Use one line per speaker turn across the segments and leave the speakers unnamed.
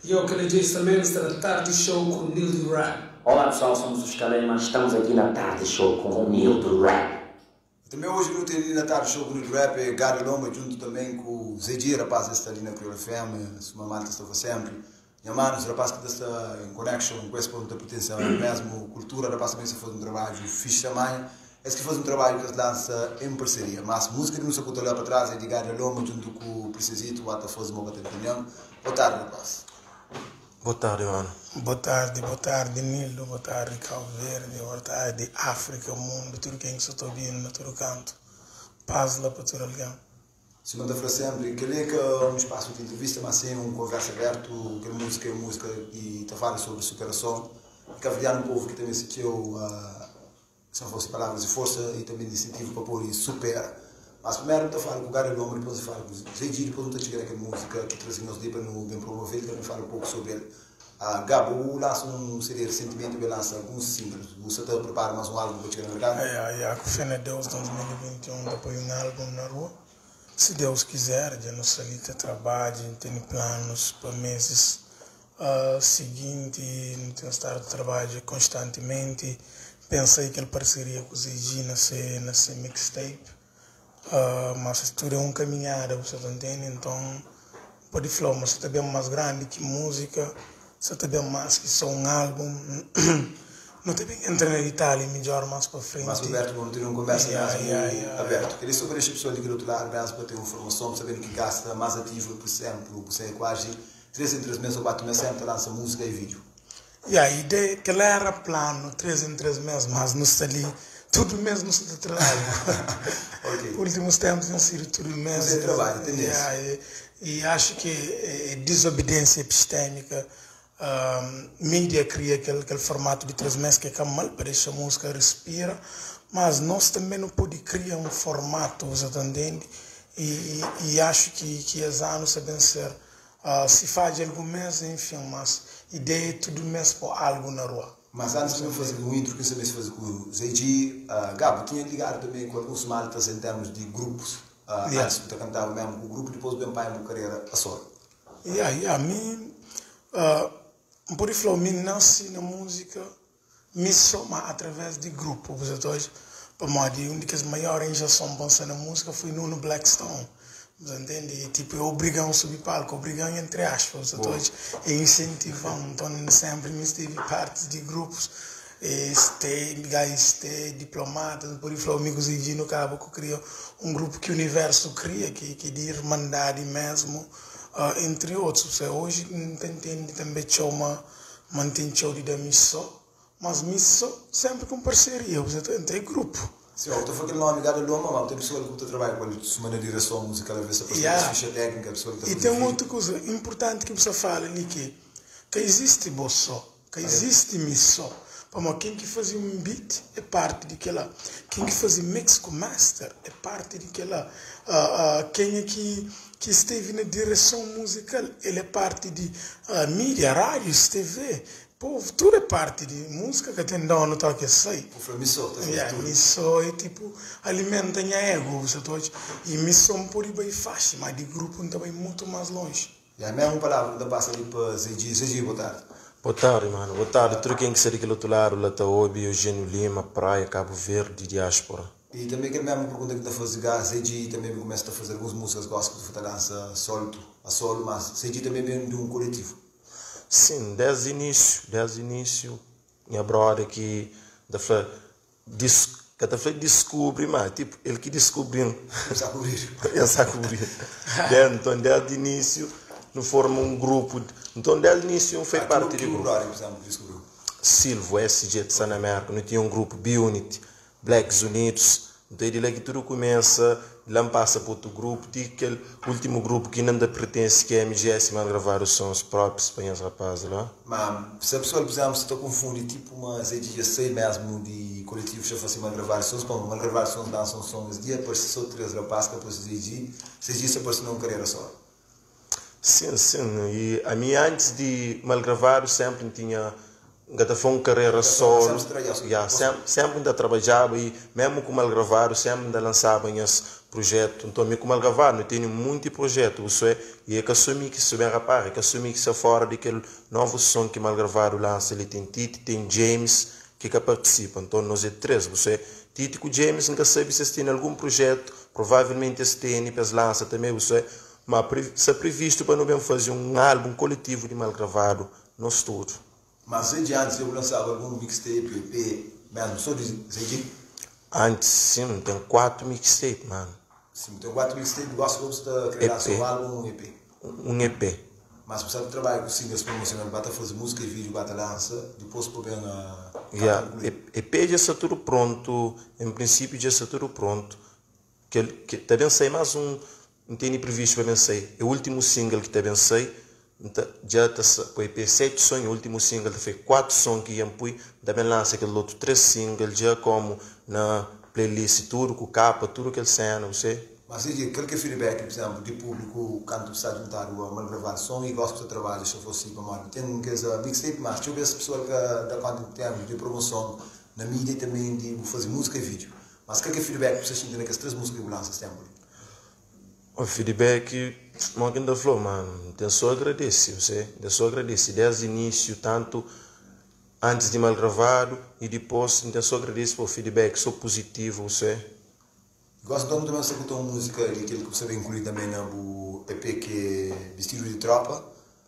Yo, kel é Jason Mendes sta na Tarde Show ku Nildo Rap.
Olá pessoal, somos os Calema, estamos aqui na Tarde Show com Nildo Rap.
E também hoje nu tem ali na Tarde Show ku Nildo Rap é Gary Lomba djuntu também ku Zé G, rapaz es sta ali na Kriol FM, suma malta sta fa sempre. Nha manos, rapaz ki ta sta em connection ku es pa nu ta pertence a mesmu cultura, rapaz também sta faze um trabadju fixe tamanha. Es ki faze um trabadju ki es lansa em parceria. Mas música ki nu sta ku ta olha pa trás é di Gary Lomba djuntu ku Princesito, ba ta faze mo ka ta entendem. Boa tarde rapaz.
Boa tarde mano.
Boa tarde, boa tarde Nildo, boa tarde Cabo Verde, boa tarde África, mundo, tudo quem que só tá ouvindo na todo canto. Paz lá para todo alguém.
Sima N ta fla sénpri, kel-li é ka un spasu di intrivista, má sin un konvérsa abértu. Kel múzika é un múzika ki ta fala sobri superason i kaverdianu, un povu ki ta meste txeu, si N fosi palavras di forsa i tanbê di insentivu pa pode supera. Mas primeru N ta fala ku Gary Loma, dipôs N fala ku Zé Dji, dipôs N ta txiga na kel múzika ki traze nos li pa nu ben promove-l i tanbê fala un poku sobri el. Gabo, bu lansa un CD resentimenti, bu lansa alguns singles. Bu sta ta pripara más un álbum pa txiga na merkadu?
Ya, ya, ku fé na Deus, 2021 N ta poi un álbum na rua, si Deus kizer. Dja nu sta li ta trabadja, N tene planus pa meses siginti, nu ten stadu ta trabadja konstantimenti. N pensa i kel parseria ku Zé Dji na se na se mixtape. Mas tudu é un kaminhada, bu sa ta ntende? Nton, N pode fla-u ma sa ta ben más grandi ki múzika, sa ta ben más ki sô un álbun. Nu ta ben entra na ditalhi midjór más pa frenti.
Más abertu pa nu ten un konbérsa mésmu abertu. Kel-li sô pa dexa pesoal di kel otu ladu mésmu pa ten un formason, pa sabe ki gasta más ativu. Pur izénplu, bu sai kuazi três en três mês ô kuatu mês sénpri ta lansa múzika i vídiu.
Ya, ideia, kel-la éra planu, três en três mês, mas nu sta li tudu mês nu sta ta trabadja.
Ok.
Últimus ténpu ten sidu tudu mês.
Kuze trabadju, tendênsia.
Ya, i axu ki é dizobediênsia epistémika. Mídia kria kel kel formatu di três mês ki é ka mal pa dexa múzika respira, mas nos tanbê nu pode kria un formatu, bu sa ta ntende? I i axu ki ki es anu sta ben ser Si fadja algun mes, enfin, mas ideia é tudu mes po algu na rua.
Mas antis di nu faze un intro ki nu sta meste faze ku Zé Dji, Gabo tinha ligadu tanbe ku alguns maltas en termus di grupus. Antis bu ta kantaba mesmu ku grupu, dipos bu ben panha bu karera a solo.
Ya, ya, mi N pode fla-u, mi N nasi na múzika Mi so ma através di grupu bu sa ta odja pamodi un di kes maior injeson pa N sta na múzika foi Nuno Blackstone bu sa ntende e tipo e obriga-m subi palku obriga-m entre aspas bu sa ta odja e insentiva-m nton senpri mi stevi partis di grupus e ste gais ste diplomatas N pode fla-u mi ku Zé Dji nu kaba ku kria un grupu ki universu kria ki ki di irmandadi mesmu entri otus bu sa oji N ta ntende tanbe txeu ma Ma N ten txeu di da mi so, mas mi so senpri ku un parseria, bu sa ta entra e grupu.
Sim, bu ta fla kel nomi gada loma, ma bu ten pesoal ki bu ta trabadja ku el suma na direson muzikal, aves ta parse
Yeah.
kes fixa teknika, pesoal ki ta
I
faze
ten
video.
otu kuza inpurtanti ki bu sa fala li ki ka izisti bo so, ka izisti mi so, pamodi ken ki faze un beat é parti di kela, ken ki faze mix ku master é parti di kela, kenha ki ki stevi na direson muzikal, el é parti di mídia, rádius, TV, povu, tudu é parti di múzika, ka ten donu toki es sai.
Bu fla mi so ta faze
Yeah,
tudu.
mi so é tipu alimenta nha ego, bu sa ta odja? I mi so N pode bai faxi, ma di grupu N ta bai mutu más lonji.
Yeah, mesmu palavra N ta pasa li pa Zé Dji. Zé Dji, bo tardi.
Bo tardi, manu. Bo tardi tudu ken ki sta di kel otu ladu la ta obi Eugênio Lima, Praia, Kabu Verdi, diáspora.
E tanbe kel mesmu pergunta ki N ta faze ga Zé Dji tanbe mi kumesa ta faze alguns musikas gosi ki ta lansa soltu a solu mas Zé Dji tanbe ben di un koletivu.
Sim, desdi inísiu, desdi inísiu nha broda ki N ta fla dis ka ta fla diskubri ma tipo el ki diskubrin.
El sa kubridu.
El sa kubridu. Nton desdi inísiu nu forma un grupu nton desdi inísiu N foi parti di
Ki
grupu.
brother ki bu diskubriu?
Silvo, SG di San Amérika, nu tinha un grupu B-Unit Blacks Unidos, nton é di la ki tudu kumesa, di la N pasa pa otu grupu, ti kel ultimu grupu ki inda N ta pertense ki é MGS ma N gravadu sons próprius pa nhas rapaz la.
Ma se pessoal por exemplo sa ta confundi tipo ma Zé Dji dja sai mesmo di coletivo xa fasi mal gravadu sons pamo mal gravadu sons lansa un son es dia parsi so 3 rapaz ka parsi Zé Dji, Zé Dji sa parsi na un carreira solo.
Sim, sim, e ami antis di mal gravadu sempri N tinha, N ka ta fla un karera solo, ya, sempri N ta trabadjaba i mesmu ku mal gravadu sempri N ta lansaba nhas Projetu, nton mi ku Malgavado nu tene munti projetu, bu sue, i e ka so mi ki sta ben rapara, e ka so mi ki sta fora di kel novu son ki Malgravado lansa li, ten Titi, ten James ki ka partisipa, nton nos e 3, bu sue, Titi ku James N ka sabi si es tene algun projetu, provavelmenti es tene pa es lansa tanbe, bu sue, ma sta previstu pa nu ben faze un albun koletivu di Malgravado, nos tudu.
Mas Zé Dji antis eu lançaba algum mixtape, EP, mesmo só di Zé Dji?
Antis sim, N ten 4 mixtape mano.
Sim, bu ten 4 mixtape, gosi bo bu sta kre lansa
EP.
un álbum ou un EP?
Un EP.
Mas bu sa ta trabadja ku singles promosional, ba ta faze múzika e vídeo ba ta lansa, dipôs pa ben kanta
Ya,
nkluídu.
EP dja sta tudu prontu, em prinsípiu dja sta tudu prontu. Kel, ke, ta ben sai más un, N tene previstu pa ben sai, é últimu single ki ta ben sai, N ta, dja ta sa, poi pe 7 son, é últimu single ta foi 4 son ki dja N pui, N ta ben lansa kel otu 3 single dja komu na playlist tudu, ku kapa, tudu kel sena, bu se.
Mas e di kel ki é feedback, pur izénplu, di públiku kantu bu sta djuntadu a malgravadu son i gosi bu sta trabadja xa fosi pamodi bu ten kes mixtape, mas txeu bes pesoal ka da konta di ténpu di promoson na mídia i tanbê di bu faze múzika i vídiu. Mas kal ki é feedback ki bu sta xinti na kes 3 múzika ki bu lansa es ténpu li?
O feedback, mo ki N ta fla-u, mano, N ten só agradese, bu se, N ten só agradese desdi inísiu, tantu antis di malgravadu i dipôs, N ten só agradese pa o feedback só puzitivu, bu se.
Gosi nton nu ta ben sakuta un múzika di kel ki bu sta ben inklui tanbê na bu EP ki é Bistidu di Tropa.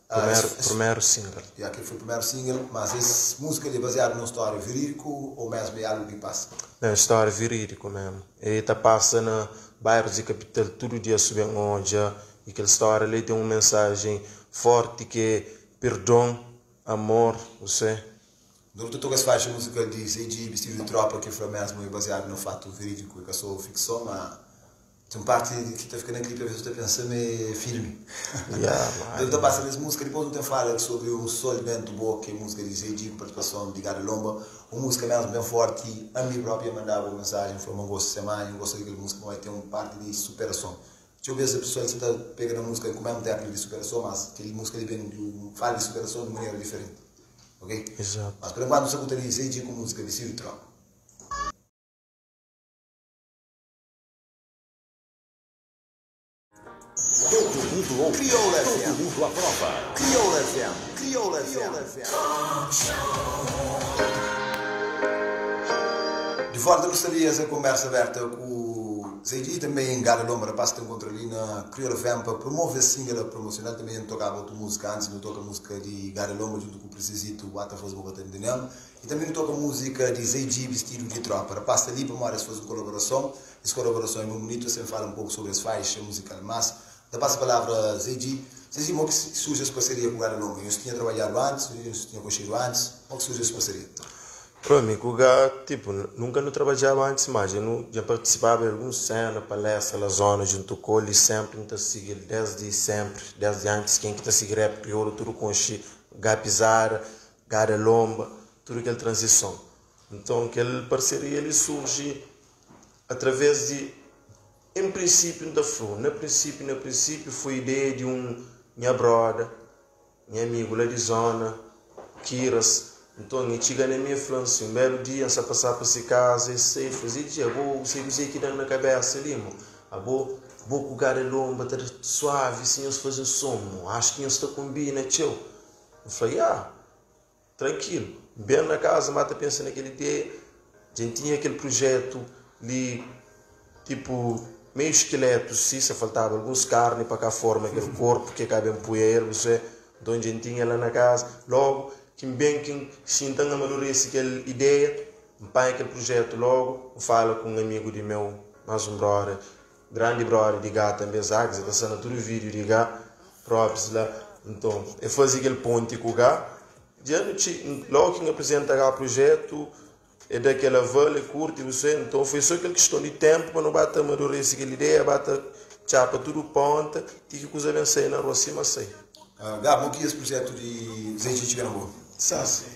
Primeru, primeru single.
Ya, kel foi primeru single, mas es múzika li é baziadu na un stória verídiku ou mesmu é algu ki pasa?
É un stória verídiku mesmu. E ta pasa na bairus di kapital tudu dia su ben odja i kel stória li ten un mensajen forti ki é perdon, amor, bu se.
Nton nu ta toka es faixa muzikal di Zé Dji, Bistidu di Tropa, ki fla mesmu é baziadu na un fatu verídiku, é ka so fikson, ma ten un parti ki ta fika na klipi aves bu ta pensa ma é filmi. Nton nu ta pasa nes múzika, dipôs nu ten fala sobri Un Sol Dentu Bo, ki é múzika di Zé Dji ku partisipason di Gada Lomba, un múzika mesmu ben forti, ami propi dja mandaba un mensajen, fla ma N gosta se manha, N gosta di kel múzika pamodi ten un parti di superason. Txeu bes pesoal sa ta pega na múzika ku mesmu téknika di superason, mas kel múzika li ben di un fala di superason di manera diferenti. Ok?
Exato.
Mas por enkuantu nu sa ku ta di Zé Dji ku múzika Bistidu di Tropa.
Todo mundo ouve,
Crioula
todo
FM.
mundo aprova.
Crioula FM. Crioula FM. Di volta nu sta li es é Konbersa Aberta ku Zé Dji i tanbê Gala Lomba, rapaz ki ta enkontra li na Crioula FM pa promove es single promosional. Tanbê nu tokaba otu múzika antis, nu toka múzika di Gala Lomba djuntu ku Prisizito Ba Ta Faze Bo Ka Ta Ntende-m i tanbê nu toka múzika di Zé Dji Bistidu di Tropa. Rapaz sta li pamodi es faze un kolaborason. Es kolaborason é bem bunitu, es sempre fala un poku sobri es faixa muzikal. Mas, N ta pasa palavra Zé Dji. Zé Dji, mo ki surji es parseria ku Gala Longa? Nhos tinha trabadjadu antis? Nhos tinha konxedu antis? Mo ki surji es parseria?
Bro, mi ku Gá, tipo, nunka nu trabadjaba antis, ma dja nu dja partisipaba di alguns sena, palestra la zona djuntu ku el i sempri N ta sigi-l desdi sempri, desdi antis ken ki ta sigi rap kriolu tudu konxe Gá Pizada, Gada Lomba, tudu kel tranzison. Nton kel parseria li surji através di, en prinsípiu N ta fla-u, na prinsípiu, na prinsípiu foi ideia di un nha broda, nha amigu la di zona, Kiras. Nton e txiga na mi e fla-m si, un belu dia N sa pasá pa si kaza, e sai, e fla, Zé Dji, abo bu sabe kuzê ki da-m na kabésa li, mo? Abo, bo ku Gada Lomba ta da suavi si nhos faze un son, mo. Axu ki nhos ta konbina txeu. N fla, Ya. Trankilu, ben na kaza ma ta pensa na kel ideia, dja N tinha kel prujetu li tipu meiu skeletu si, sa faltaba alguns karni pa ka forma kel korpu ki ka ben pui el, bu se, nton dja N tinha la na kaza, logu ki N ben ki N xinta N amaduresi kel ideia, N panha kel prujetu logu, N fala ku un amigu di meu, mas un brother, grandi brother di Gá tanbe, Zack, ta sta na tudu vídiu di Gá, Props la. Nton, e faze kel ponti ku Gá. Dja nu txi, logu ki N aprizenta Gá prujetu, e da kel aval, e kurti, bu se. Nton, foi so kel kiston di tenpu pa nu ba ta amadurese kel ideia, ba ta txapa tudu ponta, ti ki kuza ben sai na rua sima sai.
Gá, mo ki es prujetu di Zé Dji txiga na bo?
Sasi,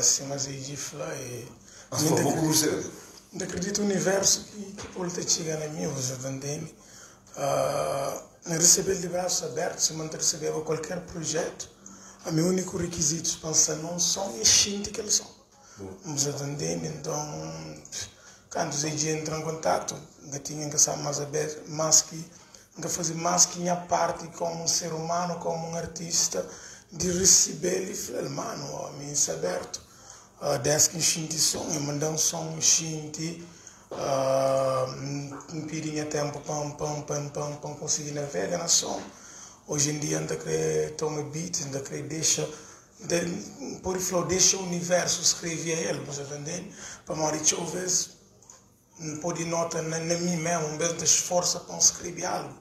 sima Zé Dji fla, e.
Mas fla, mo ku bu resebe?
N ta kridita universu ki pô-l ta txiga na mi, bu sa ta ntende. N resebe-l di brasus abertu sima N ta resebeba kualker prujetu. Ami úniku rikizitus pa N sta na un son é xinti kel son. Bu sa ta ntende? Nton, Kantu Zé Dji entra en kontaktu, N ka tinha N ka sabe más abertu, más ki N ka faze más ki nha parti komu un ser umanu, komu un artista, di resebe-l i fla-l, Manu, ó, mi N sta abertu. Dés ki N xinti son, e manda-m son, N xinti, N pidi nha ténpu pa-m, pa-m, pa-m, pa-m, pa-m konsigi navega na son. Oji en dia N ta krê toma beats, N ta krê dexa N pode fla-u, dexa universu skrebe a el, bu sa ta ntende? Pamodi txeu ves N pode nota na mi mésmu, un bes N ta sforsa pa N skrebe algu,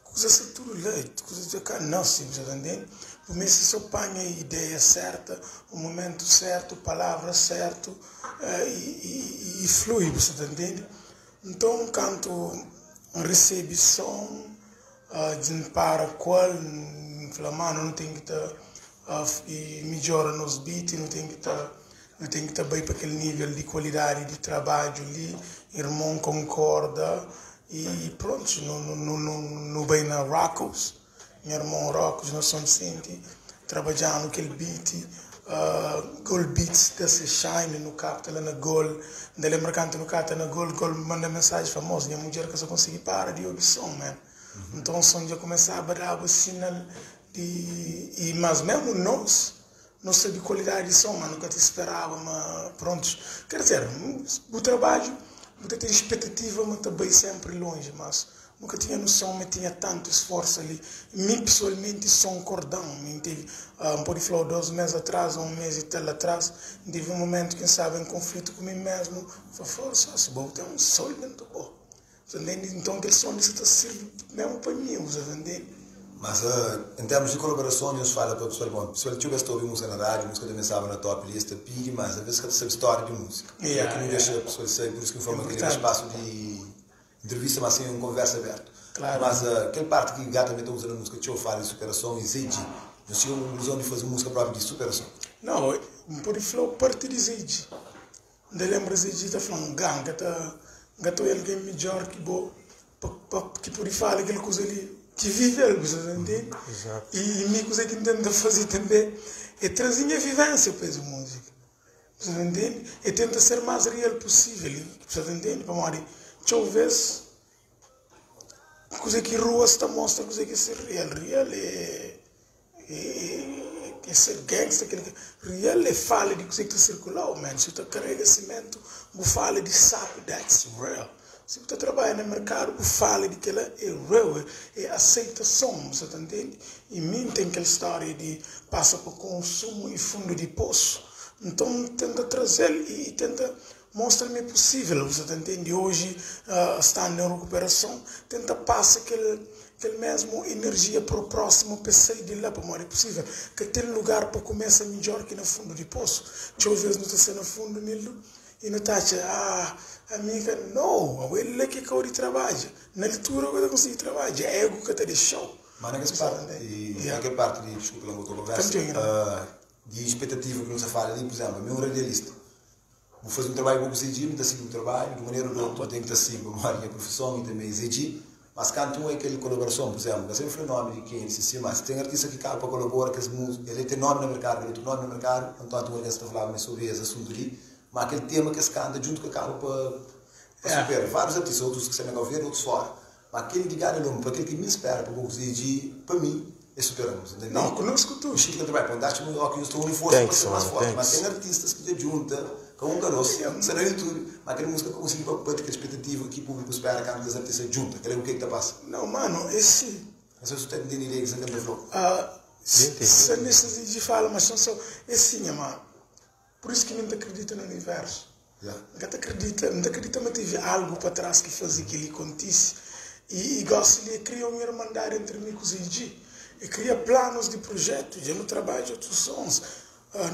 kuza sta tudu la, kuza dja ka nase, bu sa ta ntende? Bu meste so panha ideia sérta, o momentu sértu, palavra sértu i flui, bu sa ta ntende? Nton, kantu N resebe son, dja N para ku el, N fla, Manu, nu ten ki ta i midjora nos beat, nu ten ki ta nu ten ki ta bai pa kel nivel di kualidadi di trabadju li, irmon konkorda i prontu nu nu nu bai na Rockos, nha irmon Rockos na Soncenti trabadjanu kel beat, Gold Beats da se shine nu kapta la na Gol, N ta lenbra kantu nu kata na Gol, Gol manda mensaji fla mos nha mudjer ka sa konsigi para di obi son man, nton son dja kumesaba daba sinal I mas mesmu nos, no sabi kualidadi di son, ma no ka ta speraba ma prontus. Ker dizer, bu trabadju, bu ta ten spetativa ma ta bai sempri lonji, mas no ka tinha noson ma tinha tantu sforsu ali. Mi pesoalmenti son kordan, mi tevi, N podi flau dos mes atras o un mes i tal atras, N tevi un momentu ki N staba en konflitu ku mi mesmu, N fla, forsa, si bo ten un sol dentu bo. Sa ntende? Nton kel son li sa ta sirbi mésmu pa mi, bu sa ta ntende?
Mas en termus di kolaborason nhos fala pa pesoal, bon pesoal txeu bes ta obi musika na radiu, musika ta pensaba na top li es ta pidi, mas alves ka ta sabi storia di musika. É ki nu dexa pesoal sabi, pur isu ki N forma kel spasu di entrevista, mas sin un konversa abertu. Mas kel parti ki Gata me ta uza na musika txeu fala di superason i ZG. Nhos txiga konkluzon di fazi un musika propi di superason?
Nau, N pudi flau parti di ZG. N ta lenbra Zé Dji ta fla-m, Gá, N ka ta, N ka ta oja algen midjór ki bo pa, pa, ki pode fala kel kuza li, ki vive-l, bu sa ta ntende? I, i mi kuzê ki N tenta faze tanbê é traze nha vivénsia pa es múzika, bu sa ta ntende? É tenta ser más real pusível, bu sa ta ntende? Pamodi txeu vês kuzê ki rua sta mostra kuzê ki é ser real, real é. É ser gangsta kel ki real é fala di kuzê ki ta sirkulau man si bu ta karega simentu bu fala di saku that's real si bu ta trabadja na merkadu bu fala di kela é real é aseitason bu sa ta ntende i mi n ten kel storia di pasa pa konsumu i fundu di posu nton n tenta trazel i tenta mostra ma é pusível bu sa ta ntende oji standu en rikuperason tenta pasa kel Kel mesmu enerjia pro prósimu pa es sai di la, pamodi é pusível ka ten lugar pa kumesa midjór ki na fundu di posu. Txeu vês nu ta sta na fundu, Nildo, i nu ta atxa, Ah, ami ka. No! Abo é la ki é kau di trabadja. Na altura bu ka ta konsigi trabadja, ego ka ta dexa-u.
Má na kes parti di, na kel parti di, diskulpa la N bota konversa, di expetativa ki nu sta fala li, pur izénplu, ami é un radialista. Bu faze un trabadju bo ku ZG, mi ta sigi bu trabadju, di manera di otu, bu ten ki ta sigi pamodi nha profison i tanbe ZG. Mas kantu un é kel kolaborason, pur izénplu, N ka sabe fla nomi di ken si si, mas ten artista ki kaba pa kolabora kes múziku, el ten nomi na merkadu, kel otu nomi na merkadu, anton un algen sta flaba mi sobri es asuntu li, ma kel tema ki es kanta djuntu ka kaba pa pa supera. Várius artista, otus ki sta na Kau Verdi, otus fora. Ma kel di gada lomu, pa kel ki mi spera pa bo ku ZG, pa mi, é supera-m. Nta ntende?
Não, conosco tu.
Xinti kel trabadju, pa N ta atxa ma ok, nhos ta uni forsa pa ser más forti. Ma ten artistas ki dja djunta ka un ka dos, sta na YouTube, ma kel múzika ka konsigi pa bati kel spetativa ki públiku spera kantu kes artista djunta. Kel-la é ku ke ki ta pasa?
Não, mano, é si.
N sa si bu ta ntende ideia ki N sta tenta fla-u.
Sa nesta ZG fala, mas são só. É si, nha mano. Pur isu ki mi N ta kridita na universu. N ka ta kridita, N ta kridita ma tevi algu pa tras ki faze kel-li kontise. I gósi li e kria un irmandadi entri mi ku ZG. E kria planus di prujétu, dja nu trabadja otus sons,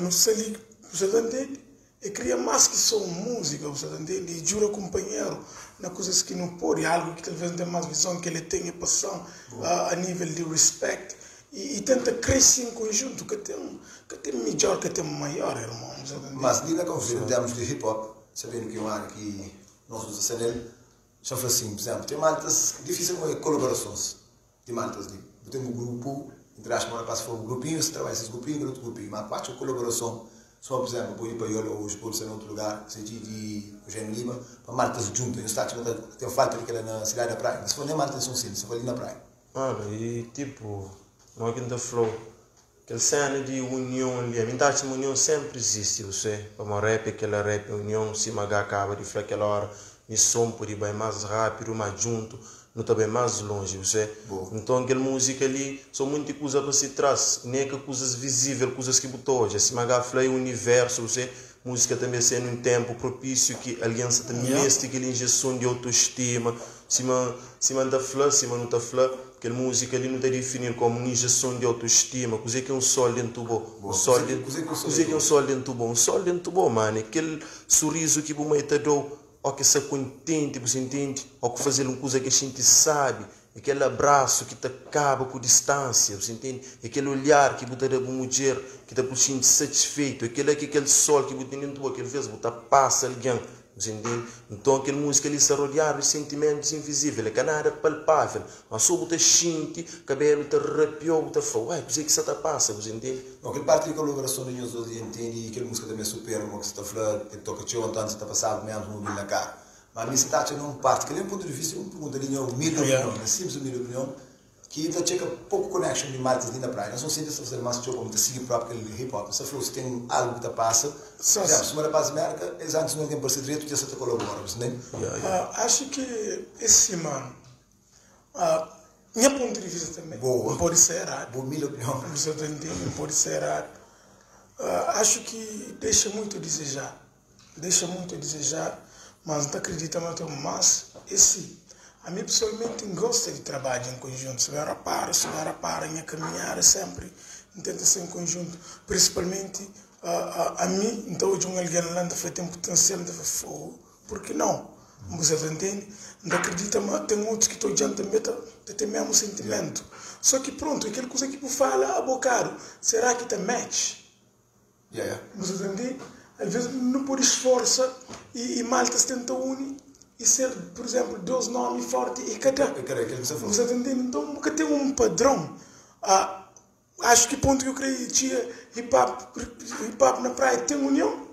nu sta li, bu sa ta ntende? E kria más ki sô un múzika, bu sa ta ntende? E djuda kunpanheru na kuzas ki nu pode, algu ki talvês nu ten más vizon, ki el e ten e pason a nível di respect. I tenta krese en konjuntu, ka ten ka ten midjor, ka ten maior, irmons.
Mas li na Cabo Verde, em termos de hip hop, sabendo ki é um área ki nos nu ta sta nel, xa fla sin, por exemplo, ten maltas, dificil oia colaborações di maltas li. Bu ten bu grupu, entre aspas, ma rapaz fla bu grupinho, si trabadja ses grupinho, kel otu grupinho, ma ku atxa colaboração. Só, por exemplo, pode ir pa Iola hoje, pode ser em outro lugar, seja de Eugênio Lima, para malta se junta. Eu está tipo, tem falta de que na cidade da praia. Se for nem malta de São Cinto, se for ali na praia.
Mano, e tipo, não é que não falou, aquela cena de união ali, a mim tá uma união sempre existe, você, como rap, aquela rap, união, se maga acaba de falar aquela hora, missão por ir bem mais rápido, mais junto, não tá bem mais longe, você.
Boa.
Então aquela música ali, são muitas coisas para se trás, nem que coisas visíveis, coisas que botou hoje, se maga falei o universo, você, música também sendo um tempo propício que alguém se também
Yeah.
este aquela injeção de autoestima, se man, se manda flã, se man não tá flã, aquela música ali não tá definir como uma injeção de autoestima, coisa que é um sol dentro do bom, um sol
Coisa que-
dentro,
coisa que é um sol
coisa que é um sol dentro do bom, um sol dentro do bom, mano, aquele sorriso que o meio te dou, ou que se contente, você entende, ou que fazer uma coisa que a gente sabe, aquele abraço que te acaba com distância, você entende? Aquele olhar que você dá para mulher, que te sente satisfeito, aquele, aquele sol que você tem dentro, aquele vez você passa alguém, você entende? Então aquela música ali se rodear de sentimentos invisíveis, é que nada palpável, mas só você sente, cabelo te arrepiou, você fala, ué, o que você tá passa, você entende?
Não, aquele parte de colaboração de nós hoje entende e aquela música também supera, como que você está falando, que toca tchau, então você está passando mesmo no na cara. Mas a minha está achando um parte, que é um ponto de vista, um pergunta ali, uma humilde
Yeah.
opinião, uma simples humilde opinião, que ainda checa pouco connection de maltas ali na praia. Nós não sentimos fazer mais tchau, como te siga próprio aquele hip hop. Você falou, se tem algo que te passa,
Só
por exemplo,
se-
se uma rapaz América, eles antes não têm parecido direito, já se te colabora, você entende?
Acho que esse mano, minha ponto de vista também,
Boa.
não pode ser errado.
Boa humilde opinião.
Você tá entendendo? Não pode ser errado. Acho que deixa muito a desejar. Deixa muito a desejar, mas não acredita muito. Mas esse, a mim pessoalmente gosta de trabalho em conjunto. Se vai rapar, se vai rapar, minha caminhar sempre tenta ser em conjunto. Principalmente a mim, então hoje um alguém lá foi tem potencial, então foi fogo. Por que não? Você tá entende? Não acredita, mas tem outros que estão diante também, tá, tem o mesmo sentimento. Só que pronto, aquele coisa que fala a bocado, será que tá match?
Yeah, yeah.
Você entende? Às vezes não por esforço e malta se tenta unir e ser, por exemplo, dois nomes fortes e cada.
Eu quero aquilo que você falou.
Você entende? Então nunca tem um padrão. Acho que ponto que eu creio tinha hip hop, hip hop na praia tem união.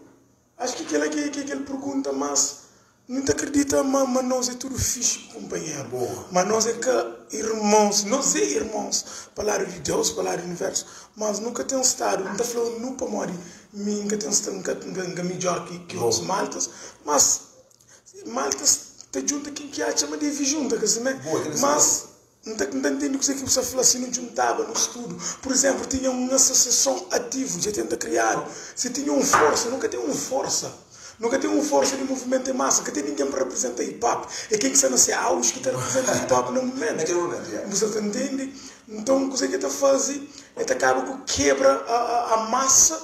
Acho que aquele que ele pergunta, mas não te acredita, mas nós é tudo fixe, companheiro.
Boa.
Mas nós é que irmãos, nós é irmãos, palavra de Deus, palavra do universo, mas nunca tem estado, não está falando nunca mori, nunca tem estado, nunca nunca melhor que outros maltas, mas maltas te junta quem que acha, mas deve junta, que assim, né?
Boa, aquele
Mas não está entendendo o que você falou assim, não juntava no estudo. Por exemplo, tinha uma associação ativa, já tenta criar. Se tinha um força, nunca tem um força. Nunca tem um força de movimento em massa, que tem ninguém para representar hip hop. É quem que está nascer aos que está representando hip hop no momento.
Naquele momento, yeah.
Você tá entende? Então, o que você está fazendo é que acaba que quebra a massa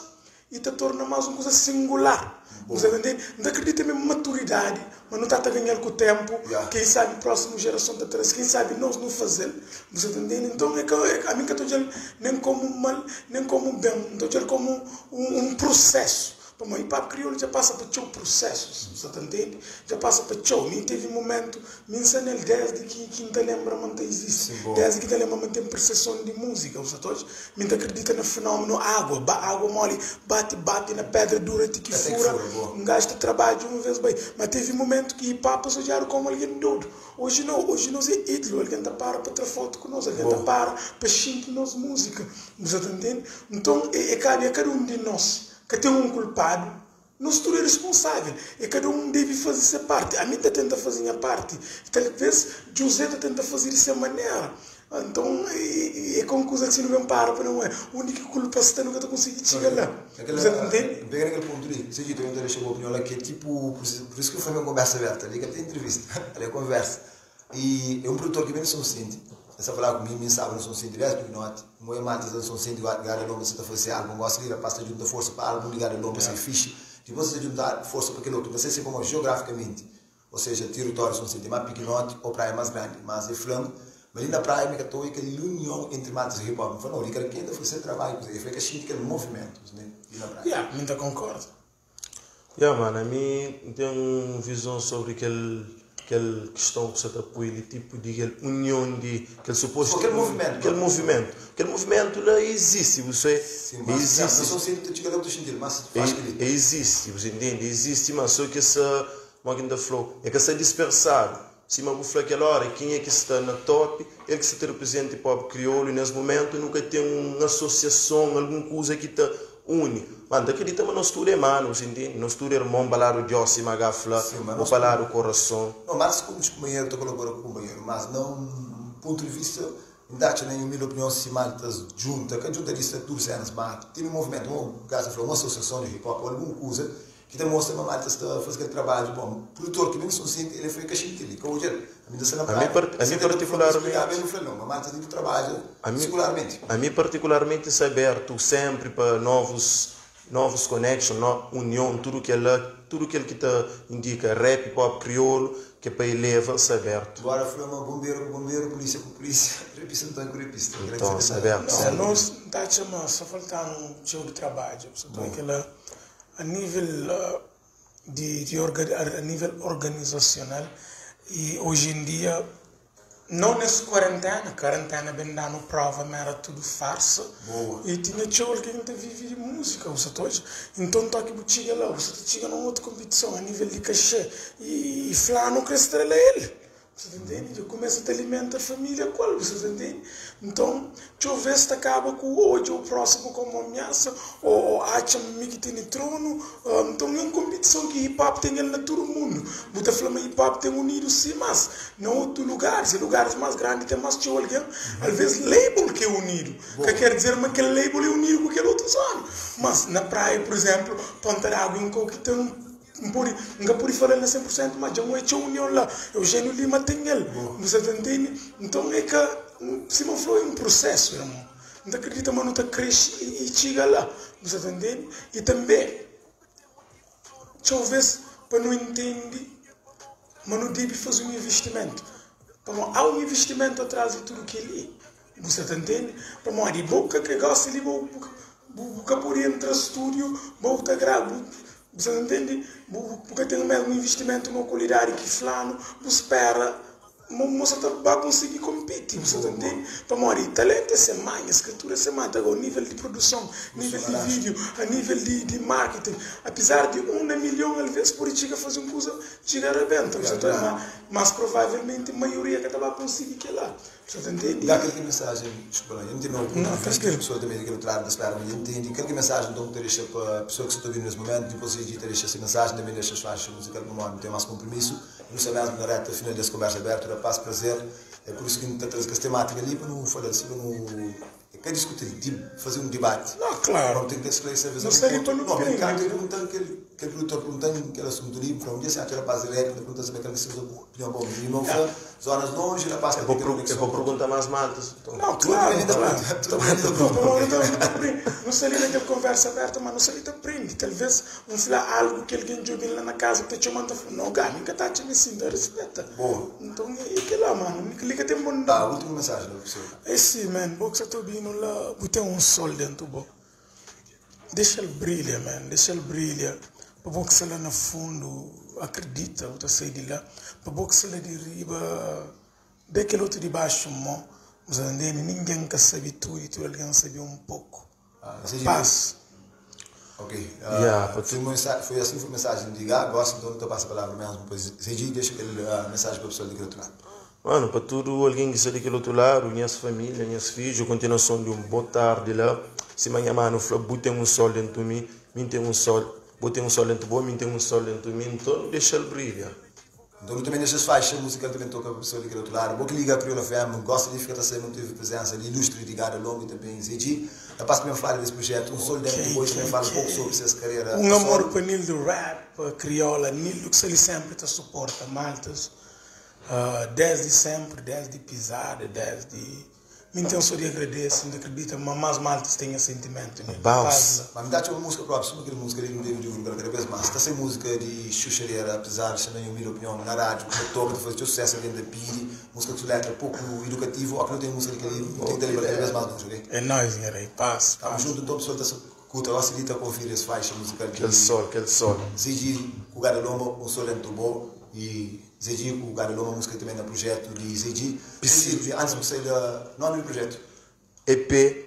e te torna mais uma coisa singular. Você entende? Não acredita mesmo maturidade, mas não está a ganhar com o tempo.
Yeah.
Quem sabe a próxima geração está atrás, quem sabe nós não fazer. Você tá entende? Então, é que, é, a mim que eu estou dizendo nem como mal, nem como bem, estou dizendo como um processo. Pô, mas hip hop crioulo já passa por teu processos, você tá entende? Já passa por teu. Nem teve momento, me ensinei desde que não te lembra, mas não existe.
Sim, boa.
Desde que te lembra, mas tem percepção de música, você tá Me acredita no fenômeno água, água mole, bate, bate na pedra dura, até que
Até que
fura.
fura, boa.
Um gajo de trabalho uma vez bem. Mas teve momento que hip hop passou já como alguém doido. Hoje não, hoje nós é ídolo, alguém tá para para tirar foto com nós, alguém tá
Boa.
para para sentir nossa música, você tá entende? Então é cada um de nós que tem um culpado, nós tudo é responsável. E cada um deve fazer sua parte. A mim tá tenta fazer a minha parte. Talvez José tá tenta fazer dessa maneira. Então, é conclusão que se não vem para, para não é. A única culpa está nunca tá conseguindo chegar lá.
Aquela,
Você entende?
Pega naquele ponto ali, sei que tu ainda deixou a opinião lá, que é tipo, por isso que eu falei uma conversa aberta, ali que tem entrevista, ali é conversa. E é um produtor que vem de São Vicente, essa falar comigo, me sabe, não São Vicente, aliás, porque não, não é mais de São Vicente, guarda lomba, você tá fazendo álbum, gosta de ir, passa junta força para álbum, ligar lomba, sem ficha, depois você juntar força para aquele outro, você se como geograficamente, ou seja, território São Vicente é mais pequenote ou praia mais grande, mas é flanco. Mas ali na praia, me catou aquela união entre matas e hip hop. Falou, não, ali quem ainda fazer trabalho, e foi que a gente aquele movimento, né? Ali na praia.
Yeah, muito concordo.
Yeah, mano, a mim tem uma visão sobre aquele kel kiston ku sa ta poi li tipo di kel union di kel supostu
Kel movimentu.
Kel movimentu. Kel movimentu la izisti, bu sai
Sim, mas
izisti.
Não só sempre te chega lá, mas faz que
Izisti, bu entende? Izisti, mas só ki essa, mo ki N ta fla-u, é ka sta dispersadu. Sima bu fla kel ora, kenha ki sta na top, el ki sta ta reprezenta hip hop kriolu, i nes momentu nu ka ten un asosiason, algun kuza ki ta uni. Ma N ta akredita ma nos tudu é manu, bu entende? Nos tudu é irmon, pa ladu Diós, sima H fla,
Sim, mas
ou
nós
pa ladu korason.
Não, mas como os companheiros, tu colabora com o companheiro, mas não, ponto de vista, ainda acho, na minha humilde opinião, se maltas junta, que junta disso é tudo cenas, mas tem um movimento, um caso falou, uma associação de hip hop, ou alguma coisa, que te mostra uma malta está a fazer aquele trabalho, bom, produtor que mesmo sente, ele foi cachimbo ali, que hoje, a mim está na
A mim
praia,
a mim particularmente-
eu não falei, não, mas malta tem que trabalha singularmente.
A mim particularmente está aberto sempre para novos connection, no, união, tudo que ela, tudo que ele que te indica rap, hip hop, crioulo, que é para eleva, está aberto.
Agora foi uma bombeiro com bombeiro, polícia com polícia, repista então com repista.
Então, está aberto.
Não,
sempre.
nós tá chamando, só faltando um show de trabalho. Só tô aquela a nível de a nível organizacional e hoje em dia não nessa quarentena bem dando prova, mas era tudo farsa.
Boa.
E tinha show que ainda vive de música, você tá hoje. Então toque chega lá, você chega numa outra competição a nível de cachê e flá não cresce estrela ele. Você entende? Eu começo a te alimentar a família qual, você entende? Então, deixa eu ver se acaba com hoje o próximo como ameaça, ou acha-me que tem trono. Então, é uma competição que hip hop tem ele na todo mundo. Bota falando hip hop tem unido sim, mas em outros lugares, em lugares mais grandes tem mais de alguém, às vezes label que é unido. Que quer dizer mas aquele label é unido com aquele outro zona. Mas na praia, por exemplo, Ponta d'Água, um que tem um nunca pude falar na 100%, mas já não é união lá. Eugênio Lima tem ele. Você entende? Então é que se não foi um processo, irmão. Não acredita, mas não te cresce e chega lá. Você entende? E também, talvez, para não entender, mas não deve fazer um investimento. Então, há um investimento atrás de tudo que ele é. Você entende? Para morrer, boca que gosta ali, boca por entrar no estúdio, boca grava. Você entende? Porque tem o mesmo investimento na qualidade que fulano, você espera, você vai conseguir competir, você entende? Para morrer, talento é semana, escritura é semana, agora nível de produção, nível de vídeo, a nível de marketing, apesar de 1 na milhão, às vezes, por chega a fazer uma coisa, chega a arrebenta, você entende? Mas provavelmente a maioria que vai conseguir que lá. Você entende?
Dá aquela mensagem, desculpa, eu não tenho
Não, tranquilo.
A pessoa também daquele outro lado da espera, mas entende. Aquela mensagem então que deixa para a pessoa que está ouvindo nesse momento, depois a gente deixa essa mensagem, também deixa as faixas musical no nome, não tem mais compromisso. Não sabemos na reta final dessa conversa aberta, era paz, prazer. É por isso que a gente está trazendo essa temática ali para não falar assim, para não. É discutir, fazer um debate.
Não, claro.
Não tem que esclarecer,
Não seria para não
Não,
crer,
mas cara,
né?
tem perguntando aquele aquele produtor perguntando aquele assunto ali, para um dia se acha rapaz ele pergunta se aquele que se opinião bom, e não foi zonas longe, rapaz,
Eu vou perguntar mais maltas. Então.
Não, claro, claro.
Tudo bem,
Não, não seria naquela conversa aberta, mas não seria te prende. Talvez um falar algo que alguém jogou lá na casa que te chamando, não, gato, nunca tá te mexendo, respeita.
Boa.
Então, é que lá, mano, liga tem bom.
Tá, última mensagem, professor.
Esse, man, boxa tô vindo lá, botei um sol dentro, bo. Deixa ele brilhar, man, deixa ele brilhar. Para boxa lá no fundo, acredita, eu sair de lá. Para boxa lá de riba, daquele outro de baixo, mo. Mas ninguém quer saber tudo e tudo, alguém sabe um pouco.
Ah, seja,
Paz.
Ok.
Yeah, pode
foi, foi assim foi a mensagem de Gá, gosto, então não passa a palavra mesmo. Pois, Seji, deixa aquela mensagem para a pessoa daquele outro lado.
Mano, para tudo alguém que está daquele outro lado, minhas família, minhas filhos, continuação de um boa tarde lá. Se manhã, mano, fala, botei um sol dentro de mim, mim tem um sol, botei um sol dentro de bom, mim tem um sol dentro de mim, então deixa ele brilhar.
Então também deixa as faixas musical também toca para a pessoa daquele outro lado. Vou que liga a Crioula FM, gosta de ficar sempre, teve presença ali, ilustre ligada longa e também Zedi. Rapaz também fala desse projeto, um sol dentro depois também fala um pouco sobre essa carreira.
Um amor para Nildo Rap, Crioula, Nildo que ele sempre te suporta, maltas. Desde sempre, desde pisada, desde... Minha intenção de agradecer, não acredita, mas mais maltas têm esse sentimento. Né?
Bounce.
Mas me dá uma música própria, uma aquela música ali não devo divulgar cada vez mais. Está sem música de xuxareira, apesar de ser na minha opinião, na rádio, que toca, de fazer sucesso ali da piri, música que letra pouco educativo, ou que não tem música daquele, não tem que ter cada vez mais longe, ok?
É nóis, guerreiro, paz.
Estamos juntos, então, pessoal, está curta, eu acredito a conferir as faixas musicais de
Aquele sol, aquele sol.
Zigi, com o Lomba, um sol dentro do bom. E Zé G ku Gada Loma, músika também na projeto di Zé G. Antes di sai da nome di projeto.
EP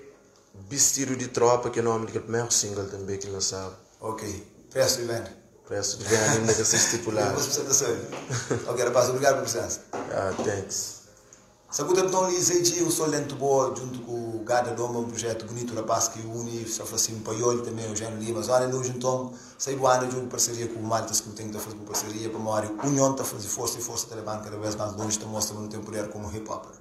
Bistidu di Tropa, ki é nome di kel primeru single também ki lançadu.
Ok, preço de venda.
Preço de venda ainda ka sta estipulado.
Depois você sabe. Ok, rapaz, obrigado pela presença.
Ah, thanks.
Sakuta então li Zé G, um sol dentro boa, junto com o Gada Loma, um projeto bonito, rapaz, que une, só fala assim, Paiol também, Eugênio Lima. Olha, hoje então, sai boa junto parceria com o Maltas, que tem que fazer parceria, para maior união, tá fazer força e força, tá levando cada vez mais longe, tá mostrando o teu poder como hip-hopper.